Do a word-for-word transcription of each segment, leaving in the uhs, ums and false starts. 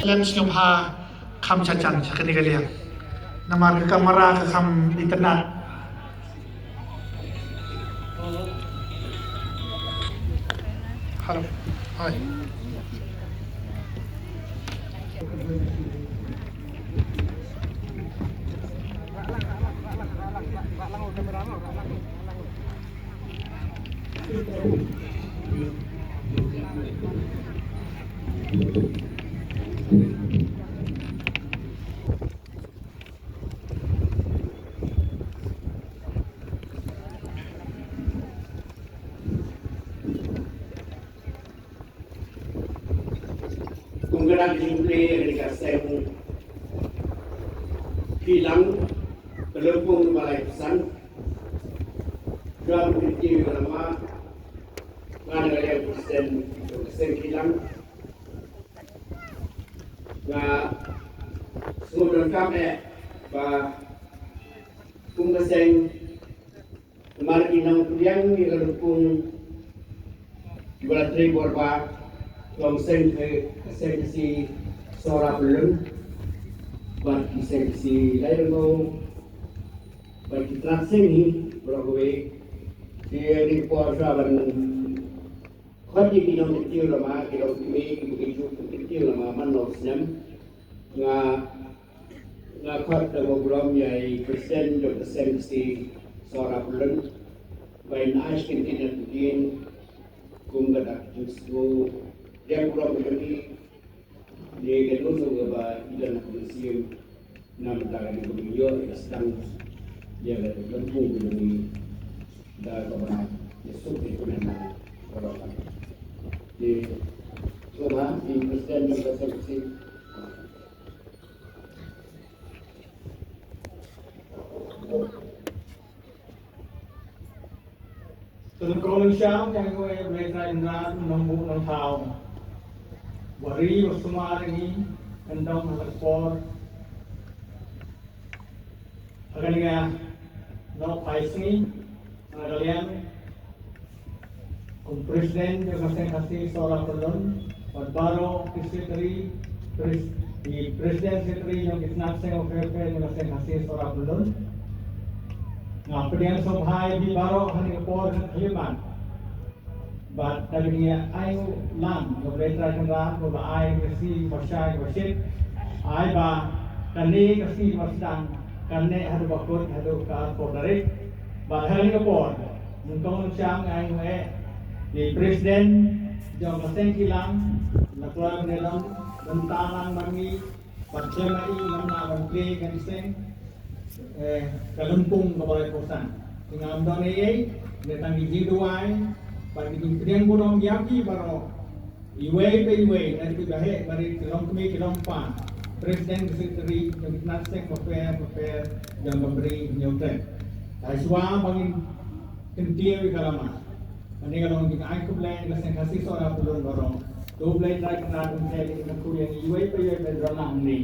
Lem sngewbha kham shah jan sha kane ka liang. Namar ka kamera ka kham itynnad. Hello. Hi. Kum ka dak jingpynlong ïa ka seng kilang ka lympung ba laiphew san. Jong ka seng kilang, nga na ka liang president jong ka seng kilang. Nga sngewdonkam eh ba kum ka seng, namar ki nongpdiang ïa ka lympung kiba la trei bor bak, ki seng, eh, seng Khasi Sohra Pyllun bad ki seng Khasi Lairngaw bad ki tnat seng hi baroh kawei. Te ïa kane ka por shuwa ban khot ïa ki nongkyntiew lama, ki nongkmie kiba ïeit kyntiew lama man la u snem. Nga, nga khot da ka burom ïa i president jong ka seng Khasi Sohra Pyllun ba in ai shi kyntien na ka ktien kum ka dak jingsngew. Ïa ka burom ka jong i. Ïa ka nusung kaba i don ha ka mynsiem na ka bynta kane kaba ngi ïoh ïa ka sdang ïa ka lympung kaba ngi da kaba ïa suk ïa ka kmen na ka rok. Ïa sngewbha i president jong ka seng Khasi. Te nyngkong nyngshang nga ai nguh ïa U Blei Trai Kynrad Nongbuh Nongthaw, ba ri ba sumar ïa ngi kyndong ha ka por ha kane ka nohphai sngi, ha ka liang kum president jong ka seng Khasi Sohra Pyllun, bad baroh ki secretary, pres-, ki president secretary jong ki tnat seng bapher bapher jong ka seng Khasi Sohra Pyllun. Nga pdiang sngewbha ïa phi baroh ha kane ka por kaba khlieh. Bad da kane ka ainguh lang jong U Blei Trai Kynrad ba ai ka sngi ba shai ba shit. Ai ba kane ka sngi ba sdang kan neh haduh ba kut haduh ka arphew tarik. Bad ha kane ka por nyngkong nyngshang nga ai nguh ïa i president jong ka seng kilang, la khlem ne long bynta lang ma ngi, bad khlem ma i ngam lah ban plie ïa ka seng, eh, ka lympung kaba laiphew san. Te ngam don ei ei, ne tang ki jingduwai bad ki jingpdiang burom ïa phi baroh, iwei pa iwei, na ki baheh barit, ki longkmie ki longkpa, president, secretary, jong ki tnat seng bapher bapher jong ka Bri Hynñiewtrep. Te shuwa ba ngin kyntiew ïa ka lama, kane ka long ka jingai khublei na ka seng Khasi Sohra Pyllun baroh. To U Blei Trai Kynrad un kyrkhu ïa ngi iwei pa iwei ban ïalam hangne.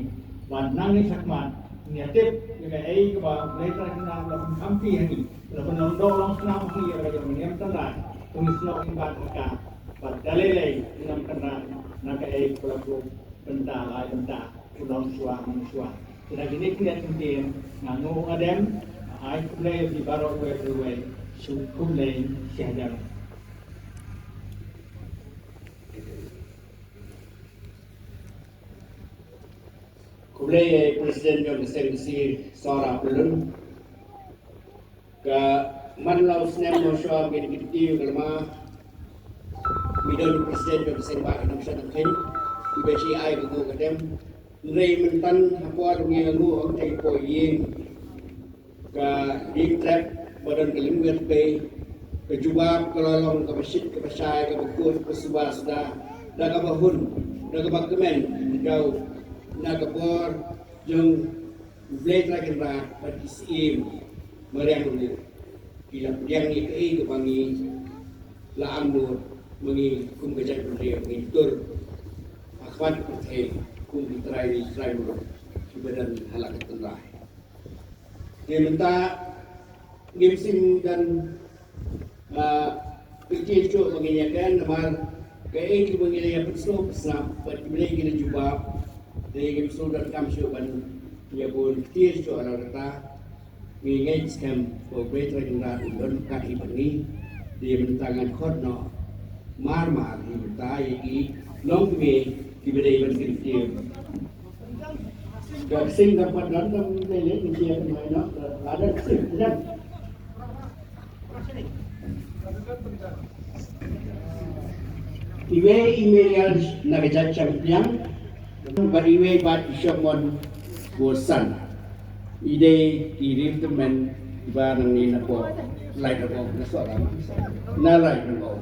Bad nangne shakhmat ngin ïa tip ïa kaei kaba U Blei Trai Kynrad u la pynkamti ha ngi, u la pynlong doh long snam ha ngi ïa ka jong u Niam Tynrai. To ngin snoh ngin bat ha ka, bad da lei lei u Niam Tynrai na kaei kaba la buh bynta lai bynta, u long shuwa u long shuwa. Te da kine ki kyntien nga nguh nga dem, nga ai khublei ïa phi baroh uwei pa uwei. Shu khublei shihajar. Khublei ïa i president jong ka seng Khasi Sohra Pyllun. Ka man la u snem mo shuwa ba ngin kyntiew ka lama, Ki don president jong ka seng ba ki nongshad nongkheiñ, ki ba shi ai ka nguh ka dem. Hynrei mynta ha por ngi nguh ong te ki poi ïing, ka ïing trep ba don ka lyngngoh bei, ka jubab ka la long kaba shit kaba shai, kaba kut kaba suba suda, da kaba hun, da kaba kmen, da na ka bor jong U Blei Trai Kynrad bad ki syiem mariang ruh ki la pdiang ïa kaei kaba ngi la angnud ma ngi kum ka jaitbynriew, ngi tur ha khmat pyrthei kum ki trai ri trai mruk kiba don ha la ka tynrai. Te mynta ngim shym don, ah, pyntieng shuh ba ngin ïa kren namar kaei kiba ngi la ïa pynsngew pynsngew bad kiba dei ki la jubab. Te ngim sngewdon kam shuh ban ïa bun pyntieng shuh ha la kata. Ngi ngeit skhem ba U Blei Trai Kynrad un don ryngkat bad ngi. Te mynta ngan khot noh mar mar ïa mynta ïa ki longkmie kiba dei ban kyntiew. Ka sing da pat dan dam dei le ngi ïa kynmaw noh. Lada sing dan. Iwei i Merial na ka jaid Shangpliang bad iwei bad i Shopmon Bosan. I dei i rim tymmen ba nang ni na po Laitryngew, na Sohra, na Laitryngew.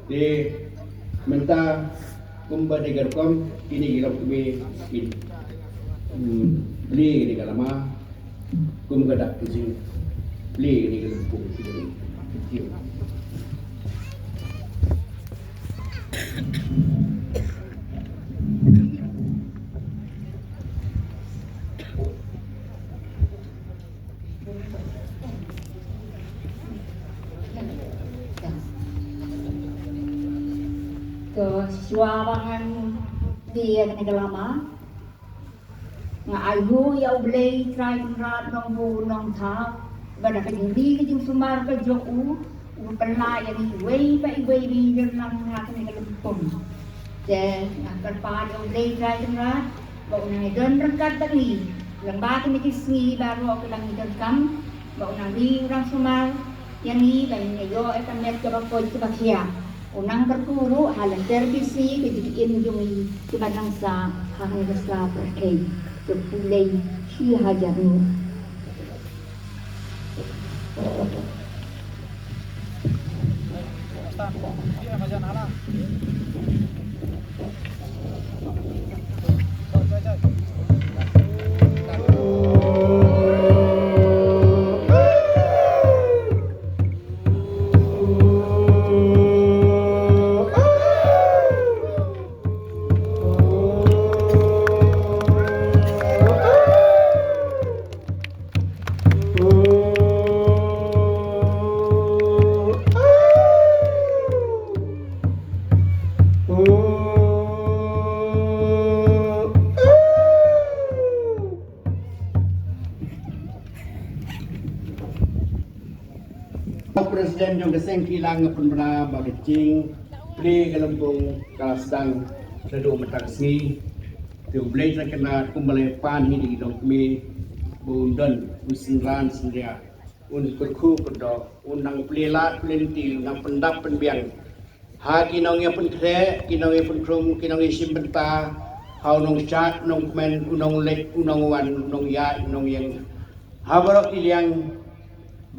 Te mynta kumba dei ka rukom kine ki longkmie kin, hmm, plie kine ka lama. Kum ka dak ka jingplie kane ka lympung. To, shuwa ba ngan plie kane ka lama. Nga ai nguh ïa U Blei Trai Kynrad Nongbuh Nongthaw ba da ka jingri ka jingsumar ka jong u, u pynlah ïa ngi iwei pa iwei ba ngi don lang ha kane ka lympung. Te nga kyrpad ïa U Blei Trai Kynrad ba un nang ïa don ryngkat bad ngi lyngba kine ki sngi baroh kiba ngi donkam, ba un nang ri u nang sumar ïa ngi ba ngin ïoh ïa ka met kaba koit kaba khiah. U nang kyrkhu ruh ha lynter ki sngi ki jingim jong ngi kiba nang sah ha kane ka sla pyrthei. To khublei shi hajar nguh. President jong ka seng ki la nga pynbna ba ka jingplie ka lympung ka la sdang naduh mynta ka sngi. Te U Blei Trai Kynrad kumba la pan hi da ki longkmie ba un don, un synran synriah, un kyrkhu kyrdoh, un nang plie lad plie lynti, un nang pyndap pynbiang ha ki nongïapynkhreh, ki nongïapynkhrum, ki nongïashim bynta ha u nongshad, u nongkmen, u nongleit, u nongwan, u nongïaid, u nongïeng, ha baroh ki liang,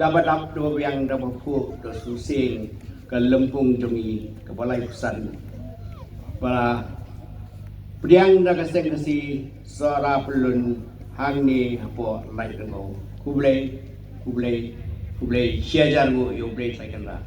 da ba dap, da ba biang, da ba phuh, da sngewsih ka lympung jong ngi kaba laiphew san ba la pdiang da ka seng Khasi Sohra Pyllun hangne hapoh Laitryngew. Khublei, khublei, khublei shi hajar nguh ïa U Blei Trai Kynrad.